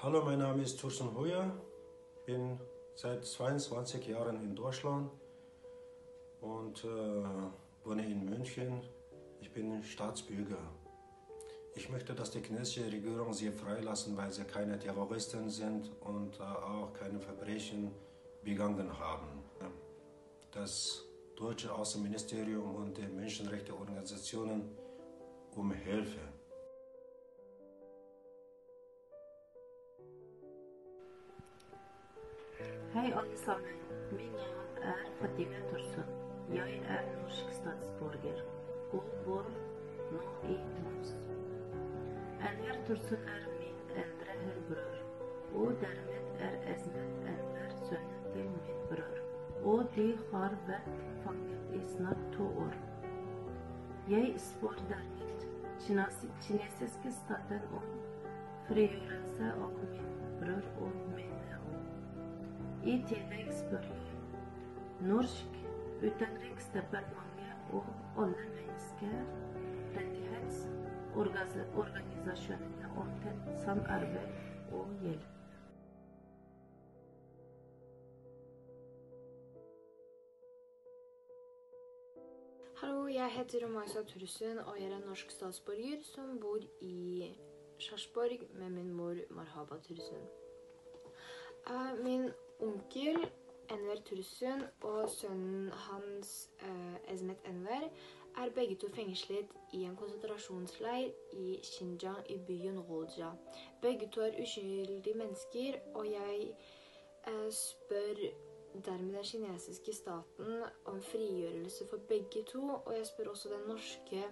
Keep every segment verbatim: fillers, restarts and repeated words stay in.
Hallo, mein Name ist Tursun Hoyer. Bin seit zweiundzwanzig Jahren in Deutschland und äh, wohne in München. Ich bin Staatsbürger. Ich möchte, dass die chinesische Regierung sie freilassen, weil sie keine Terroristen sind und äh, auch keine Verbrechen begangen haben. Das deutsche Außenministerium und die Menschenrechteorganisationen um Hilfe. Hej allesammans, min namn er Fatima Tursun. Jeg er norsk statsborger og bor nå i Troms. Enver Tursun er min eldre halvbror, og dermed er Azmat Enver sønnen til min bror. Og de har vært fanget i snart to år. Jeg spør dermed kinesi- kinesiske staten om frigjørelse av min bror og mine. I tillegg spør jeg norsk utenriksdepartementet og alle menneskerettighetsorganisasjonene om tett samarbeid og hjelp. Hallo, jeg heter Romaisa Turussen, og jeg er en norsk statsborger som bor i Sarpsborg med min mor Marhaba Turussen. Eh, min onkel Enver Turussen og sønnen hans, eh, Ezmet Enver, er begge to fengslet i en konsentrasjonsleir i Xinjiang i byen Ghoja. Begge to er uskyldige mennesker, og jeg eh, spør dermed den kinesiske staten om frigjørelse for begge to, og jeg spør også den norske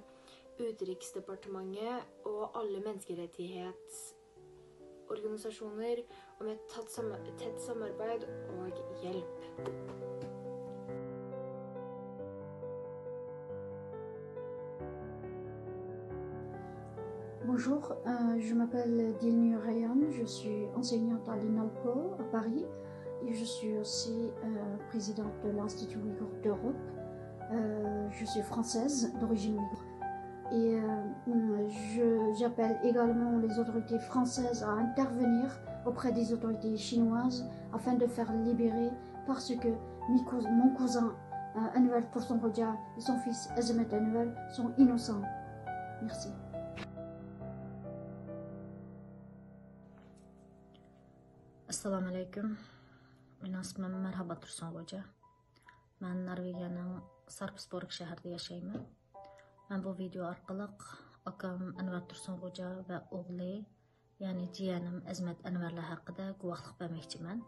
utenriksdepartementet og alle menneskerettighetsorganisasjoner om et tatt sam tett samarbeid og hjelp. Bonjour, euh, je m'appelle Dilnur Rayan, je suis enseignante à l'INALCO à Paris et je suis aussi euh, présidente de l'Institut Ouïghour d'Europe. Euh, je suis française d'origine ouïghour. Et euh, je- j'appelle également les autorités françaises à intervenir auprès des autorités chinoises afin de faire libérer parce que mes cous- mon cousin euh, Enver Tursun Hoja et son fils Azmat Enver sont innocents. Merci. ئەسسالامۇ ئەلەيكۇم. مېنىڭ ئىسمىم مەرھابا تۇرسۇن غوجا. مەن نورۋېگىيەنىڭ سارپسبورگ شەھىرىدە ياشايمەن. مەن بۇ ۋىدېئو ئارقىلىق ئاكام ئەنۋەر تۇرسۇن غوجا ۋە ئوغلى، يەنى جىيەنىم ئەزمەت ئەنۋەرلەر ھەققىدە گۇۋاھلىق بەرمەكچىمەن.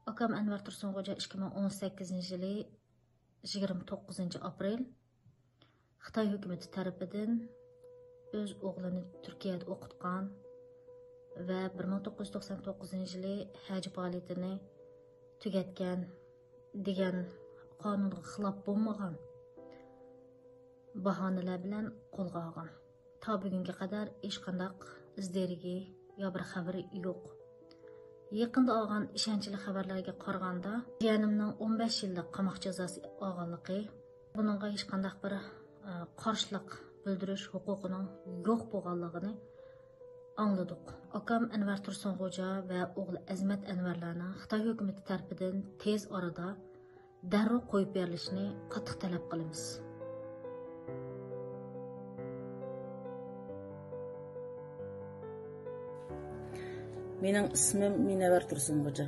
ئاكام ئەنۋەر تۇرسۇن غوجا ئىككى مىڭ ئون سەككىزىنچى يىلى يىگىرمە توققۇزىنچى ئاپرېل خىتاي ھۆكۈمىتى تەرىپىدىن ئۆز ئوغلىنى تۈركىيەدە ئوقۇتقان ۋە بىر مىڭ توققۇز يۈز توقسان توققۇزىنچى يىلى ھەج پائالىيىتىنى تۈگەتكەن دېگەن قانۇنغا خىلاپ بولمىغان باھانىلەر بىلەن قولغا ئالغان. تا بۈگۈنگە قەدەر ھېچقانداق ئىز دېرىكى يا بىر خەۋىرى يوق. يېقىندا ئالغان ئىشەنچلىك خەۋەرلەرگە قارىغاندا، جىيەنىمنىڭ ئون بەش يىللىق قاماق جازاسى ئالغانلىقى، بۇنىڭغا ھېچقانداق بىر، ئە، قارشىلىق بىلدۈرۈش ھوقۇقىنىڭ يوق بولغانلىقىنى ئاڭلىدۇق. ئاكام ئەنۋەر تۇرسۇن غوجا ۋە ئوغلى ئەزمەت ئەنۋەرلەرنىڭ خىتاي ھۆكۈمىتى تەرىپىدىن تېز ئارىدا دەررۇ قويۇپ بېرىلىشىنى قاتتىق تەلەپ قىلىمىز. مېنىڭ ئىسمىم مىنەۋەر تۇرسۇنغوجا.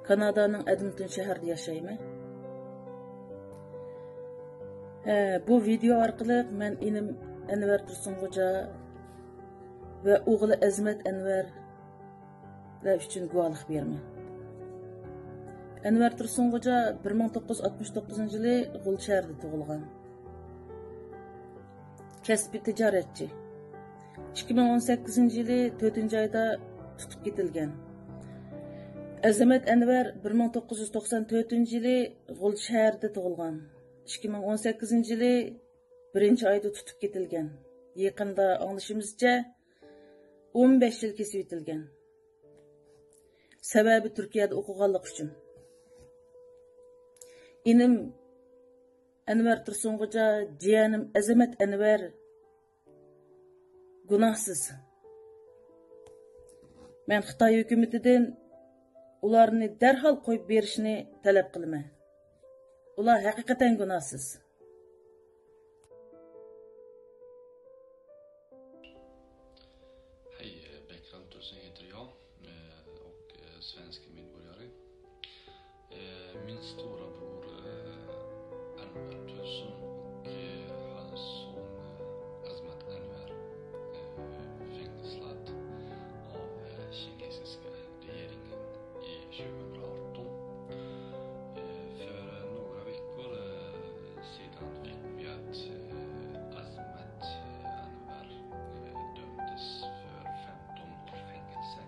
كانادانىڭ ئەدىنتون شەھىرىدە ياشايمەن. ھە، بۇ ۋىدېئو ئارقىلىق مەن ئىنىم ئەنۋەر تۇرسۇنغوجا ۋە ئوغلى ئەزمەت ئەنۋەر ئۈچۈن گۇۋاھلىق بېرىمەن. ئەنۋەر تۇرسۇنغوجا بىر مىڭ توققۇز يۈز ئاتمىش توققۇزىنچى يىلى غۇلجا شەھىرىدە تۇغۇلغان. كەسپى تىجارەتچى. ئىككى مىڭ ئون سەككىزىنچى يىلى تۆتىنچى ئايدا تۇتۇپ كېتىلگەن. ئەزەمەت ئەنۋەر بىر مىڭ توققۇز يۈز توقسان تۆتىنچى يىلى غۇلجا شەھىرىدە تۇغۇلغان. ئىككى مىڭ ئون سەككىزىنچى يىلى بىرىنچى ئايدا تۇتۇپ كېتىلگەن. يېقىندا ئاڭلىشىمىزچە، ئون بەش يىل كېسىۋېتىلگەن. سەۋەبى تۈركىيەدە ئوقۇغانلىقى ئۈچۈن. ئىنىم ئەنۋەر تۇرسۇنغوجا، جىيەنىم ئەزىمەت ئەنۋەر گۇناھسىز. مەن خىتاي ھۆكۈمىتىدىن ئۇلارنى دەرھال قويۇپ بېرىشنى تەلەپ قىلىمەن. ئۇلار ھەقىقەتەن گۇناھسىز. Hej, eh, Bäckstrand tusen heter jag, eh, och, eh, svensk medborgare. Eh, min stora bror, eh, Anwar Tursun och, eh, hans son, eh, Azmat Anwar, eh, fängslad av, eh, kinesiska Regeringens i tjugohundraarton. Eh, för några veckor, eh, sedan fick vi att, eh, Azmat, eh, Anwar, eh, dömdes för femton års fängelse,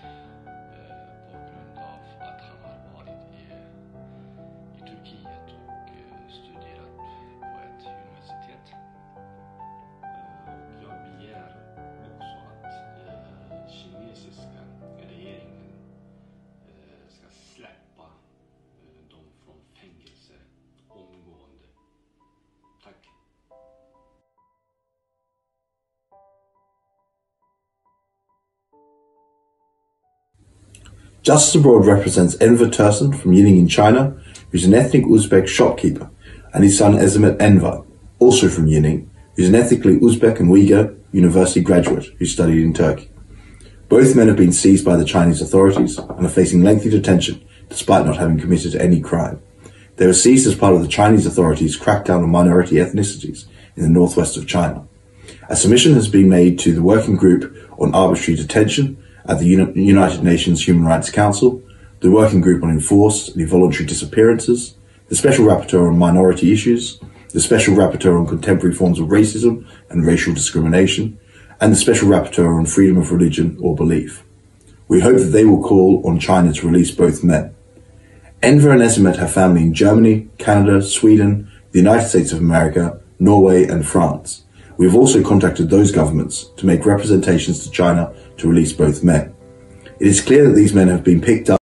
eh, på grund av att han har varit i, i Turkiet och, eh, studerat på ett universitet. Eh, och jag begär också att, eh, kinesiska Regeringens, eh, ska släppa, eh, dem från fängelse omgående. Tack. Justice Abroad represents Enver Tursun from Yining in China, who's an ethnic Uzbek shopkeeper, and his son Azamat Enver, also from Yining, who's an ethnically Uzbek and Uyghur university graduate who studied in Turkey. Both men have been seized by the Chinese authorities and are facing lengthy detention despite not having committed any crime. They were seized as part of the Chinese authorities' crackdown on minority ethnicities in the northwest of China. A submission has been made to the Working Group on Arbitrary Detention at the Uni- United Nations Human Rights Council, the Working Group on Enforced and Involuntary Disappearances, the Special Rapporteur on Minority Issues, the Special Rapporteur on Contemporary Forms of Racism and Racial Discrimination, and the Special Rapporteur on Freedom of Religion or Belief. We hope that they will call on China to release both men. Enver and Azamat have family in Germany, Canada, Sweden, the United States of America, Norway, and France. We have also contacted those governments to make representations to China to release both men. It is clear that these men have been picked up